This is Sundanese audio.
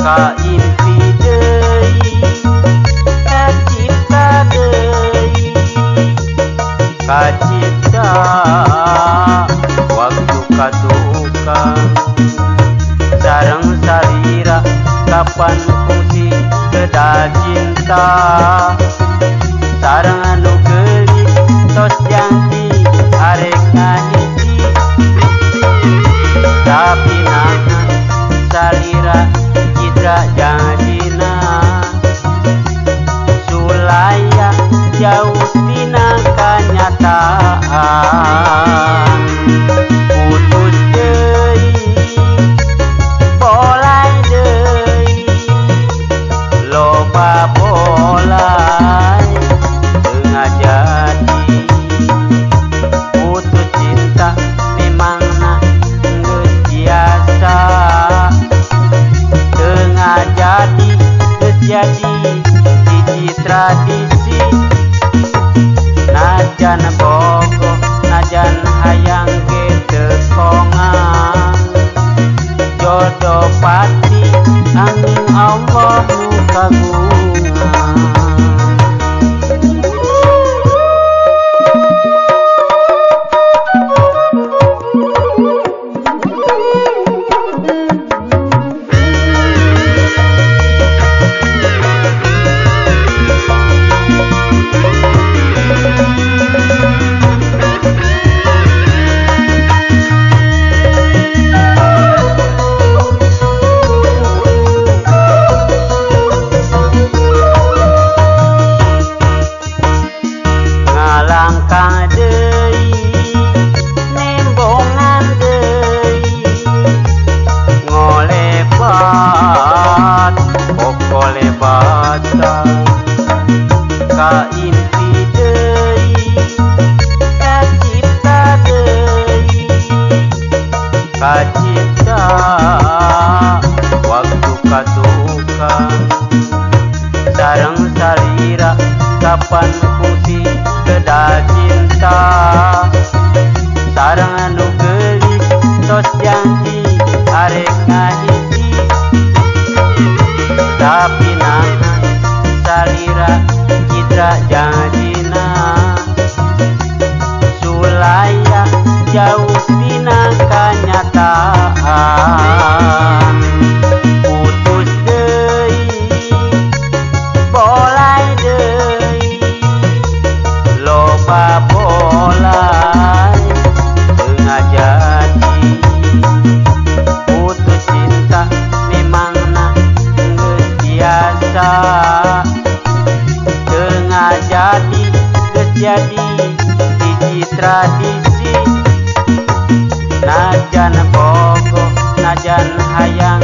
Kaimpi deui kacipta deui kacipta waktu katukang sareng salira kapan fungsi teda cinta sareng anu geulis tos janji arek ngahiji tapi naha salira citra janjina sulaya jauh tina kanyataan putus deui bolai deui loba bolai teu ngajadi putus cinta memangna geus biasa teu ngajadi geus jadi hiji tradisi najan bogoh najan hayang ge teu kongang jodoh pati angin Allah nu kagungan. Ngalangkah deui nembongan deui ngolebat kokolebatan kaimpi deui kacipta deui kacipta waktu katukang sareng salira kapan fungsi teda cinta sareng anu geulis tos janji arek ngahiji tapi naha salira citra janjina sulaya jauh tina kanyataan putus deui bolai deui loba bolai teu ngajadi putus cinta memangna geus biasa teu ngajadi geus jadi hiji tradisi najan bogoh najan hayang